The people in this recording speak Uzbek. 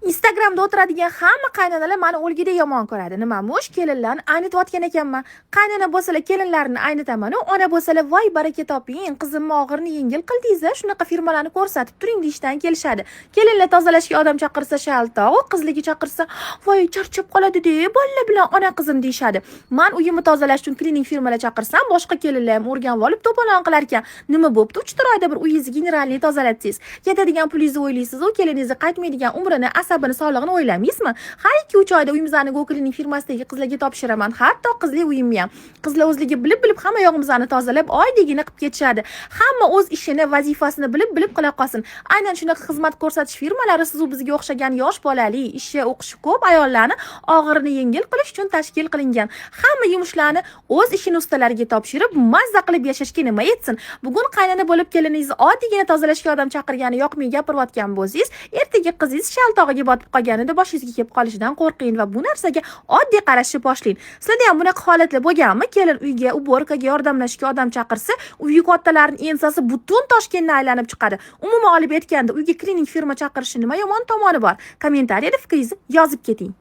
Instagramda o'tiradigan hamma qaynanalar mani o'lgudek yomon ko'radi. Nimamush, kelinlarni aynitayotgan ekanman. Qaynana bo'lsalar, kelinlarini aynitaman-u, ona bo'lsalar, "Voy, baraka toping, qizimni og'irini yengil qildingiz-a, shunaqa firmalarni ko'rsatib turing", deyishdan kelishadi. Kelinlar tozalashga odam chaqirsa shaltoq, qizligi chaqirsa, "Voy, charchab qoladi-de, bolalar bilan ona qizim", deyishadi. Man uyimni tozalash uchun klinik firmalar chaqirsam, boshqa kelinlar ham o'rganib olib to'polon qilar ekan. Nima bo'pti, 3-4 oyda bir uyingizni генеральный tozalatsangiz? Ketadigan pulingizni o'ylaysiz-u, keliningizni qaytmaydigan umrini, asabini, sog'lig'ini o'ylamaysizmi? Har 2-3 oyda uyimizni Go Klinik firmasidagi qizlarga topshiraman. Hatto qizli uyimni ham. Qizlar o'zligi bilib-bilib hamma yog'imizni tozalab, oydagina qilib ketishadi. Hamma o'z ishini, vazifasini bilib-bilib qila qolsin. Aynan shunaqa xizmat ko'rsatish firmalari siz bizga o'xshagan yosh bolali, ishi, o'qishi ko'p ayollarni og'irini yengil qilish uchun tashkil qilingan. Hamma yumushlarni o'z ishini ustalariga topshirib, mazza qilib yashashga nima yetsin? Bugun qaynona bo'lib keliningizni oddiygina tozalashga odam chaqirgani yoqmay gapirayotgan bo'lsangiz, ertaga qizingiz shaltog'iga botib qolganida boshingizga kelib qolishidan qo'rqing va bu narsaga oddiy qarashni boshlang. Sizlarda ham bunaqa holatlar bo'lganmi? Kelin uyga уборка ga yordamlashishga odam chaqirsa, uyi kattalarining ensasi butun Toshkentni aylanib chiqadi. Umuman olib aytganda, uyga klinik firma chaqirishni nima yomon tomoni bor? Kommentariyada fikringizni yozib keting.